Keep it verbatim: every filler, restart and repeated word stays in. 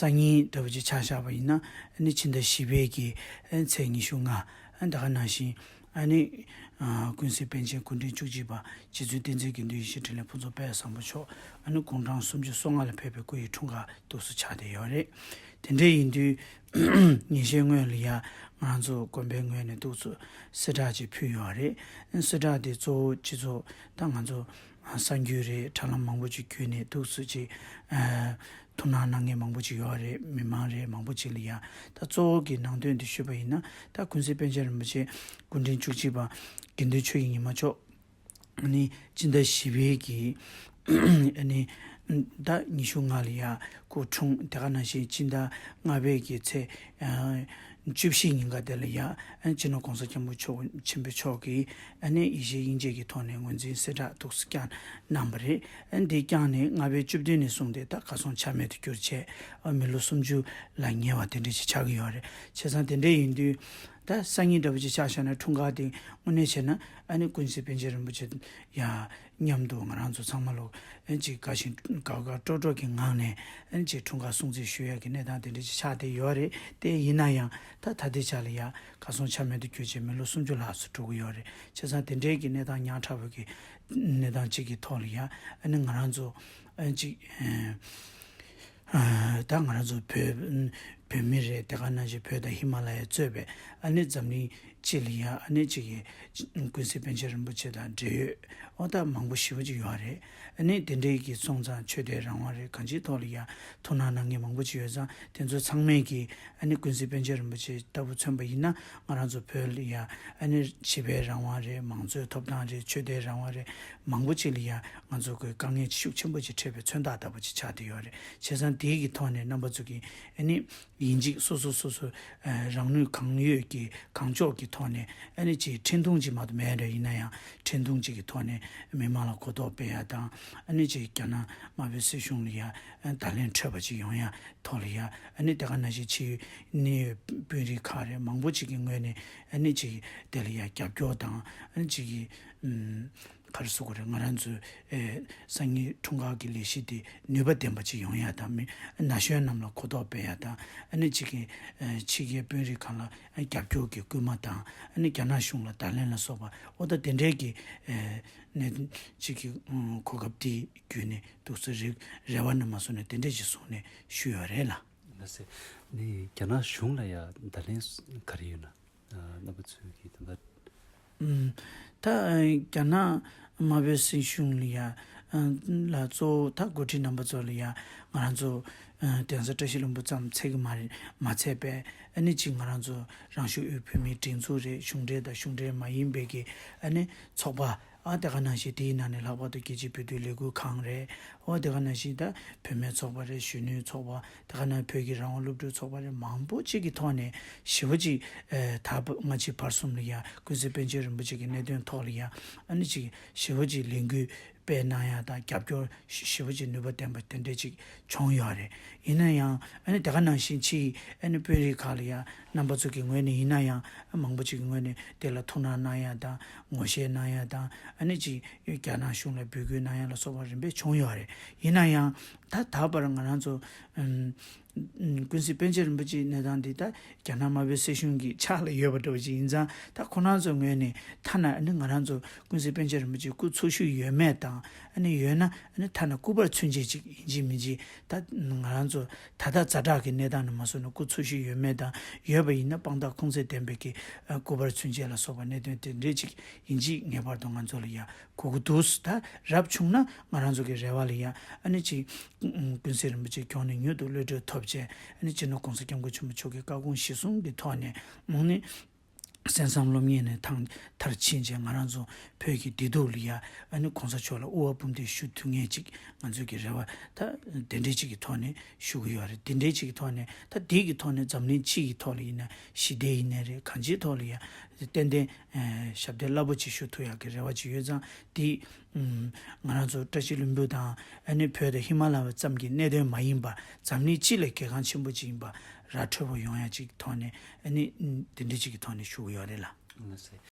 སང་ཉིན་འདྲ་བོ་ཅིག་ཆ་བཞག་པ་ཡིན་ན། ཨ་ནི་ཕྱི་ཟླ་བཞི་པའི་གི་ཨ་ནི་ཚེས་ཉི་ཤུ་ལྔ། ཨ་ནི་ད་ག་ནང་བཞིན་ཨ་ནི་ཨ་ཀུན་གཟིགས་པཎ་ཆེན་སྐུ་ཕྲེང་བཅུ་གཅིག་པ་རྗེ་བཙུན་བསྟན་འཛིན་དགེ་འདུན་ཡེ་ཤེས་འཕྲིན་ལས་ཕུན་ཚོགས་དཔལ་བཟང་པོ་མཆོག་ཨ་ནི་དགུང་གྲངས་སུམ་ཅུ་སོ་ལྔ་ལ་ཕེབས་པའི་སྐུ་ཡི་འཁྲུངས་སྐར་འདུག་སེ་ཆགས་བསྡད་ཡོད་རེད། དེ་འདྲ་ཡིན་དུས་ཉིན་ཤས་སྔོན་ལ་ཡ་ང་ཚོ་དགོན་པའི་ངོས་ནས་འདུག་སེ་གསལ་བསྒྲགས་ཅིག་ཕུལ་ཡོད་རེད། གསལ་བསྒྲགས་དེ་གཙོ་བོ་སྤྱི་ཚོགས་ད་ང་ཚོ་གསར་འགྱུར་རེད། དྲ་ལམ་མང་པོ་ཅིག་བརྒྱུད་ནས་འདུག་སེ་ཅིག་ཨ་ཐུགས་སྣང་གནང་མཁན་མང་པོ་ཅིག་ཡོད་རེད། མི་མང་རེད། མང་པོ་ཅིག་ལ་ཡ་ད་གཙོ་བོ་གི་ནང་དོན་དེ་ཞུས་པ་ཡིན་ན། ད་ཀུན་གཟིགས་པཎ་ཆེན་རིན་པོ་ཆེ་སྐུ་ཕྲེང་བཅུ་གཅིག་པ་དགེ་འདུན་ཆོས་ཀྱི་ཉི་མ་མཆོག་ཨ་ནི་སྤྱི་ཟླ་བཞི་པའི་གི་ཨ་ནི་ཟླ་ཉི་ཤུ་ལྔ་ལ་ཡ་སྐུ་འཁྲུངས། དེ་ག་ནང་བཞིན་སྤྱི་ཟླ་ལྔ་པའི་གི་ཚེས་ཨ་བཅུ་བཞི་ཉིན་ཀ་དེ་ལ་ཡ་ཨ་ནི་སྤྱི་ནོར་༸གོང་ས་༸སྐྱབས་མགོན་ཆེན་པོ་མཆོག་གིས་ཨ་ནི་ཡེ་ཤེས་དབྱིངས་དཔྱད་ཀྱི་ཐོག་ནས་ངོས་འཛིན་གསལ་བསྒྲགས་འདུག་སེ་བསྐྱངས་གནང་བ་རེད། ཨ་ནི་འདི་བསྐྱངས་ནས་ལྔ་པའི་བཅུ་བདུན་ནས་བཟུང་སྟེ་ད་གར་སོང་ཆ་མེད་དུ་གྱུར་བྱས། ཨ་མི་ལོ་སུམ་ཅུ་ལ་ཉེ་བ་དེ་འདྲ་ཞིག་ཆགས་ཀྱི་ཡོད་རེད། བྱས་ཙང་དེ་འདྲ་ཡིན་དུས་ད་སང་ཉིན་འདྲ་པོ་ཅིག་ཆ་བཞག་ན། འཁྲུངས་སྐར་དེ་དངོས་གནས་བྱས་ན་ཨ་ནི་ཀུན་གཟིགས་པཎ་ཆེན་རིན་པོ་ཆེ་ཡ་མཉམ་དུ་ང་རང་ཚོ་ཚང་མ་ལོ་ཨ་ཅིག་དགའ་ཞིང་དགའ་དགའ་སྤྲོ་སྤྲོ་གི་ངང་ནས་ཨ་ཅིག་འཁྲུངས་སྐར་སྲུང་བརྩི་ཞུ་ཡག་གི་གནས་སྟངས་དེ་འདྲ་ཅིག་ཆགས་བསྡད་ཡོད་རེད། དེ་ཡིན་ན་ཡང་ད་ད་ལྟའི་ཆ་ལ་ཡ་གར་སོང་ཆ་མེད་དུ་གྱུར་བྱས་མི་ལོ་སུམ་ཅུ་ལྷག་ཙམ་འགྲོ་གི་ཡོད་རེད། བྱས་ཙང་དེ་འདྲའི་གི་གནས་སྟངས་ཉག་ཕྲ་བོ་གི་གནས་སྟངས་ཅིག་གི་ཐོག་ལ་ཡ་ཨ་ནི་ང་རང་ཚོ་ཨ་ཅིག་ཨ་ད་ང་རང་ཚོ་བོད་བོད་མི་རེད། དེ་ག་ནང་བཞིན་བོད་དང་ཧི་མ་ལ་ཡ་གཙོས་པའི་ཨ་ནི་འཛམ་གླིང་སྤྱི་ལ་ཡ་ཨ་ནི་ཅིག་གི་ཀུན་གཟིགས་པཎ་ཆེན་རིན་པོ་ཆེ་དང་འབྲེལ་ཡོད་ཨོ་ད་མང་པོ་ཞེ་པོ་ཅིག་ཡོད་རེད། ཨ་ནི་དེ་འདྲའི་གི་སོང་ཙང་ཆོས་དད་རང་དབང་རེད། གང་ཅིའི་ཐོག་ལ་ཡ་ཐུགས་སྣང་གནང་མཁན་མང་པོ་ཅིག་ཡོད་ཙང་། དེ་ཚོ་ཚང་མས་ཀྱིས་ཨ་ནི་ཀུན་གཟིགས་པཎ་ཆེན་རིན་པོ་ཆེ་ལྟ་བུ་མཚོན་པ་ཡིན་ན། ང་རང་ཚོ་བོད་ལ་ཡ་ཨ་ནི་བྱིས་པའི་རང་དབང་རེད། མང་གཙོའི་ཐོབ་ཐང་རེད། ཆོས་དད་རང་དབང་རེད། མང་པོ་ཅིག་ལ་ཡ་ང་ཚོ་གི་དཀའ་ངལ་ཤུགས་ཆེན་པོ་ཅིག་འཕྲད་པའི་མཚོན་རྟགས་ལྟ་བུ་ཅིག་ཆགས་བསྡད་ཡོད་རེད། བྱས་ཙང་དེའི་གི་ཐོག་ནས་རྣམ་པ་ཚོ་གིས་ཨ་ནི་ཡིན་གཅིག་སོ་སོ་སོ་སོ་ཨ་རང་ནུས་གང་ཡོད་ཀྱི་གང་ལྕོགས་ཀྱི་ཐོག་ནས་ཨ་ནི་ཅིག་འཕྲིན་ཐུང་ཅིག་མ་གཏོགས་མེད་རེད། ཡིན་ན་ཡང་འཕྲིན་ཐུང་ཅིག་གི་ཐོག་ནས་མི་མང་ལ་གོ་རྟོགས་སྤེལ་ཡ་དང་། ཨ་ནི་ཅིག་རྒྱ་ནག་དམར་པོའི་སྲིད་གཞུང་ལ་ཡ་ཨ་བརྡ་ལན་འཕྲོད་པ་ཅིག་ཡོང་ཡ་ཐོག་ལ་ཡ། ཨ་ནི་དེ་ག་ནང་བཞིན་ཕྱིའི་གནད་ཡོད་དཔོན་རིགས་ཁག་རེད། མང་པོ་ཅིག་གི་ངོས་ནས་ཨ་ནི་ཅིག་དེ་ལ་ཡ་རྒྱབ་སྐྱོར་དང་། ཨ་ནི་ཅིག་གི་ཨམ་ག་རེ་ཟེར་དགོས་རེད། ང་རང་ཚོའི་ཨེ་སང་ཉིན་འཁྲུངས་སྐར་གྱི་ལས་གཞི་དེ་ནུས་པ་ལྡན་པ་ཅིག་ཡོང་ཡ་དང་། མི་ན་གཞོན་རྣམས་ལ་གོ་རྟོགས་སྤེལ་ཡ་དང་། ཨ་ནི་ཅིག་གི་ཨེ་ཕྱི་རྒྱལ་དཔོན་རིགས་ཁག་ལ་རྒྱབ་སྐྱོར་གྱི་སྐུལ་མ་དང་། ཨ་ནི་རྒྱ་ནག་གཞུང་ལ་བརྡ་ལན་ལ་སོགས་པ་ཨོ་ད་དེ་འདྲའི་གི་ཨེ་གནད་དོན་ཅིག་གི་ཨུམ་གོ་སྐབས་དེ་བརྒྱུད་ནས་འདུག་སེ་རེ་རེ་བ་ནས་མ་བཟུང་ནས་དེ་འདྲ་ཞིག་བཟུང་ནས་ཞུས་ཡོད་རེད་ལགས། ལགས་སེ། ནི་རྒྱ་ནག་གཞུང་ལ་ཡ་བརྡ་ལན་ག་རེ་ཡོད་ན། ཨ་རྣམ་པ་ཚོས་ཀྱིས་ད་ལྟ། ཨུམ། ད་རྒྱ་ནག་དམར་པོའི་སྲིད་གཞུང་ལ་ཡ་ཨ་ལ་གཙོ་བོ་ད་འགོ་ཁྲིད་རྣམ་པ་ཚོ་ལ་ཡ་ང་རང་ཚོ་ཨ་གདན་ས་བཀྲ་ཤིས་ལྷུན་པོ་ཙམ་ཚད་ཀྱི་མ་རེད། མ་ཚད་པས་ཨ་ནི་ཅིག་ང་རང་ཚོ་རང་ཤུགས་དབུས་བོད་མིའི་སྒྲིག་འཛུགས་རེད། གཞུང་འབྲེལ་དང་གཞུང་འབྲེལ་མ་ཡིན་པའི་གི་ཨ་ནི་ཚོགས་པ། ཨ་དེ་ག་ནང་བཞིན་དེའི་ནང་ནས་ལྷག་པར་དུ་རྒྱལ་སྤྱིའི་བོད་དོན་ལས་འགུལ་ཁང་རེད། ཨོ་དེ་ག་ནང་བཞིན་ད་བུད་མེད་ཚོགས་པ་རེད། གཞོན་ནུའི་ཚོགས་པ། དེ་ག་ནང་བོད་ཀྱི་རང་དབང་སློབ་ཕྲུག་ཚོགས་པ་རེད། མང་པོ་གཅིག་གི་ཐོག་ནས་ཞེ་པོ་ཅིག་ཨེ་ད་སྔ་ཕྱི་བར་གསུམ་ལ་ཡ་ཀུན་གཟིགས་པཎ་ཆེན་རིན་པོ་ཆེ་གི་གནད་དོན་ཐོག་ལ་ཡ་ཨ་ནི་ཅིག་ཞེ་པོ་ཅིག་ལས་འགུལ་སྤེལ་གནང་ཡ་དང་རྒྱབ་སྐྱོར་ཞེ་པོ་ཅིག་ནུས་པ་ལྡན་པ་དེ་འདྲས་ཅིག་བྱུང་ཡོད་རེད། ཡིན་ན་ཡང་ཨ་ནི་དེ་ག་ནང་བཞིན་ཕྱིའི་ཨ་ནི་དཔོན་རིགས་ཁག་ལ་ཡ་རྣམ་པ་ཚོ་གི་ངོས་ནས་ཡིན་ན་ཡང་མང་པོ་ཅིག་གི་ངོས་ནས་དེ་ལ་ཐུགས་སྣང་གནང་ཡ་དང་། ངོ་ཤེས་གནང་ཡ་དང་། ཨ་ནི་ཅིག་རྒྱ་ནག་གཞུང་ལ་འབོད་སྐུལ་གནང་ཡ་ལ་སོགས་པ་རིམ་པས་བྱུང་ཡོད་རེད། ཡིན་ན་ཡང་ད་ད་བར་ང་རང་ཚོ་ཨམ་ཀུན་གཟིགས་པཎ་ཆེན་རིན་པོ་ཆེའི་གནས་སྟངས་འདི་ད་རྒྱ་ནག་དམར་པོའི་སྲིད་གཞུང་གི་ཕྱག་ལ་ཡོད་པ་འདྲ་བོ་ཅིག་ཡིན་ཙང་། ད་ཁོ་རང་ཚོའི་ངོས་ནས་ཐ་ན་ཨ་ནི་ང་རང་ཚོ་ཀུན་གཟིགས་པཎ་ཆེན་རིན་པོ་ཆེའི་སྐུ་འཚོ་བཞུགས་ཡོད་མེད་དང་། ཨ་ནི་ཡོད་ན་ཨ་ནི་ཐ་ན་སྐུ་པར་ཚུན་ཆད་ཅིག་ཡིན་གཅིག་མིན་གཅིག་ད་ང་རང་ཚོ་ད་ལྟ་ཛ་དྲག་གི་གནས་སྟངས་ནས་མ་བཟུང་ན་སྐུ་འཚོ་བཞུགས་ཡོད་མེད་དང་། ཡོད་པ་ཡིན་ན་དཔང་རྟགས་ཁུངས་བཙན་ལྡན་པའི་གི་ཨ་སྐུ་པར་ཚུན་ཆད་ལ་སོགས་པ་གནད་དོན་དེ་འདྲས་ཅིག་ཡིན་གཅིག་ངེས་པར་དུ་ང་ཚོ་ལ་ཡ་དགོས་ཀྱི་འདུག། ད་རབ་བྱུང་ན་ང་རང་ཚོ་གི་རེ་བ་ལ་ཡ་ཨ་ནི་ཅིག་ཀུན་གཟིགས་རིན་པོ་ཆེ་མགྱོགས་ནས་མྱུར་དུ་གློད་གྲོལ་ཐོབ་བྱས། ཨ་ནི་སྤྱི་ནོར་༸གོང་ས་༸སྐྱབས་མགོན་ཆེན་པོ་མཆོག་གི་བཀའ་དགོངས་གཞིར་བཟུང་གི་ཐོག་ནས་མང་ནི་གསན་བསམ་སློབ་གཉེར་ནས་ཐང་མཐར་ཕྱིན་བྱས། ང་རང་ཚོ་བོད་ཀྱི་བདེ་སྡུག་ལ་ཡ་ཨ་ནི་༸གོང་ས་མཆོག་ལ་དབུ་བ་དཔུང་འདེགས་ཞུ་ཐུབ་མཁན་ཅིག་ང་ཚོ་གི་རེ་བ་ད་དེ་འདྲས་ཅིག་གི་ཐོག་ནས་ཞུ་གི་ཡོད་རེད། དེ་འདྲས་ཅིག་གི་ཐོག་ནས་ད་དེ་གི་ཐོག་ནས་འཛམ་གླིང་སྤྱི་ཡི་ཐོག་ལ་ཡིན་ན། ཞི་བདེ་ཡིན་ནའི་རེད། གང་ཅིའི་ཐོག་ལ་ཡ་ཏན་ཏན་ཨེ་ཞབས་འདེགས་རླབས་པོ་ཆེ་ཞུ་ཐུབ་ཡག་གི་རེ་བ་ཅིག་ཡོད་ཙང་། དེ་ཨུམ་ང་རང་ཚོ་བཀྲ་ཤིས་ལྷུན་པོ་དང་ཨ་ནི་བོད་དང་ཧི་མ་ལ་ཡ་ཙམ་གྱི་གནད་དོན་མ་ཡིན་པ། འཛམ་གླིང་སྤྱི་ལ་གལ་འགངས་ཆེན་པོ་ཅིག་ཡིན་པ་ར་འཕྲོད་པོ་ཡོང་ཡ་ཅིག་ཐོག་ནས། ཨ་ནི་ཨུམ་དེ་འདྲ་ཅིག་གི་ཐོག་ནས་ཞུ་གི་ཡོད་རེད་ལགས། ལགས་སེ།